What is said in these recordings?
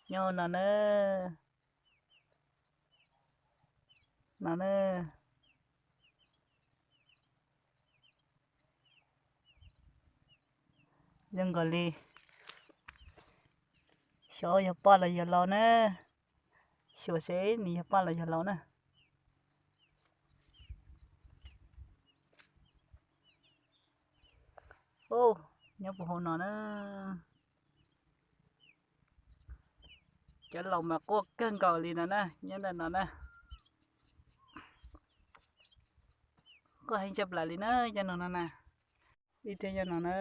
Nyob no na. No na. Zoo nkaus li xyov yog poj los yog laus na. Xyuas seb nws yog poj los yog laus na. Nyob puag hauv no na. Cov laus mas quaj kawg nkaus li no na, nyob ntawm no na. Quaj heev tshaj plaws li na, cov no no na. Ib tug cov no na.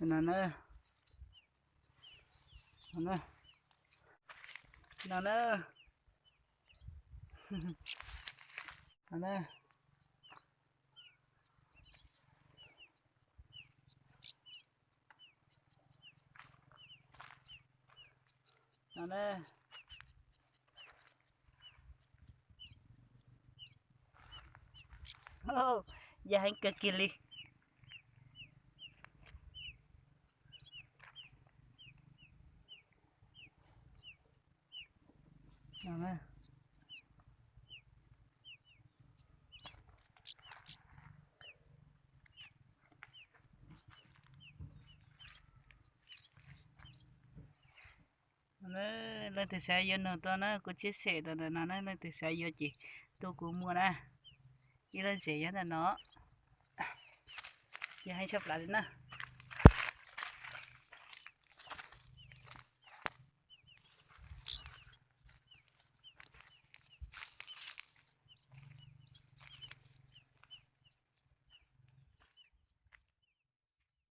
No na. No na. No na. No na. Yog heev kawg kiag li. Leej twg xav yuav nug tuaj na, kuv tshiab xem rau ntawm no na, leej twg xav yuav ces tuaj kuv muaj na. Ib lub zes nyob ntawm no. Yog heev tshaj plaws li na.